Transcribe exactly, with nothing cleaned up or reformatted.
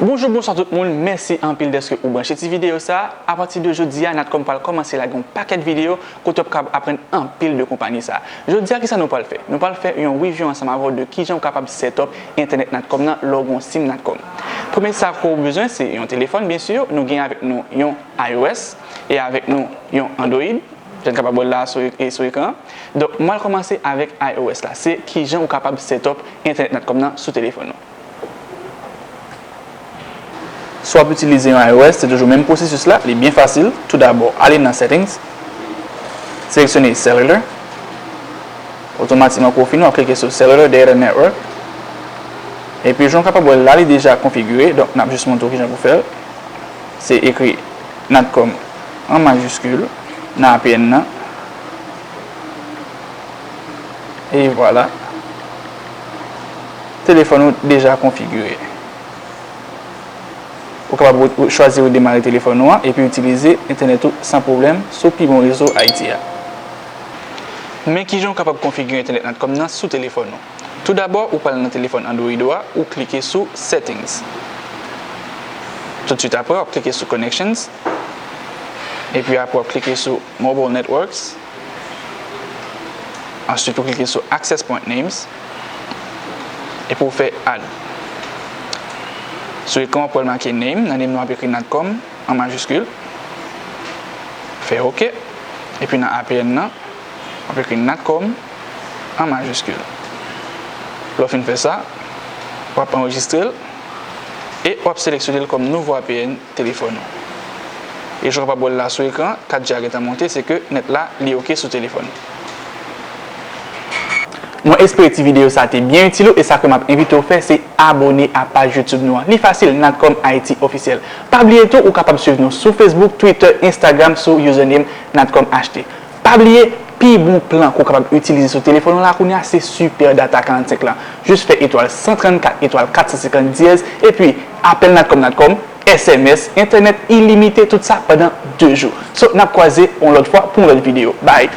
Bonjou, bonswa tout moun, mèsi anpil dèske ou branche ti videyo sa a. Apati de jodi a, Natcom pral kòmanse lage yon pakèt videyo kote w ap kapab aprann anpil de konpayi sa a. Jodi a, kisa nou pral fè? Nou pral fè yon review ansanm avè w de kijan ou kapab set up entènèt Natcom nan lè w gen yon sim Natcom. Premye sa ke w bezwen, se yon telefòn, byen si, nou gen avèk nou yon iOS e avèk nou yon Android. Jan n kapab wè l la sou, e, sou ekran. Donk, mwen al kòmanse avèk iOS la. Se kijan ou kapab set up entènèt Natcom nan sou telefòn ou. Si w ap itilize yon iOS, se toujou menm pwosesis la, li byen fasil. Toudabò, ale nan Settings, seleksyone Cellular. Otomatikman, kou w fini, w ap klike sou Cellular Data Network. Epi, jan w kapab wè l la, li deja konfigire, donk n ap jis montre w kijan pou fè l. Se ekri Natcom an majiskil nan A P N nan. E vwala. Telefòn ou deja konfigire. Ou kapab re-, chwazi redemare telefòn ou an epi itilize entènèt ou san pwoblèm sou pi bon rezo Ayiti a. Men kijan w kapab konfigire entènèt Natcom nan sou telefòn ou. Toudabò, ou pral nan telefòn Android ou a, ou klike sou Settings. Toutswit apre, w ap klike sou Connections. Epi apre, w ap klike sou Mobile Networks. Answit, ou klike sou Access Point Names. Epi w fè Add. Sou ekran, w ap wè l make Name. Nan Name nan, w ap ekri Natcom an majiskil. Fè OK. Epi nan A P N nan, w ap ekri Natcom an majiskil. Lè w fin fè sa, w ap anrejistre l e w ap seleksyone l kòm nouvo A P N telefòn ou. E jan w kapab wè l la sou ekran, kat G a gentan monte, se ke nèt la, li oke sou telefòn. Mwen espere ti videyo sa te byen itil ou, e sa ke m ap envite w fè, se abòne a paj YouTube nou an. Li fasil, Natcom Haiti Officiel. Pa bliye tou, ou kapab swiv nou sou Facebook, Twitter, Instagram sou username Natcom H T. Pa bliye, pi bon plan ke w kapab itilize sou telefòn ou la kounye a, se Super Data karannsenk lan. Jis fè etwal san trannkat, etwal kat san senkant dyèz, epi apèl Natcom Natcom, S M S, entènèt ilimite, tout sa pandan de jou. So, n ap kwaze yon lòt fwa pou yon lòt videyo. Bye!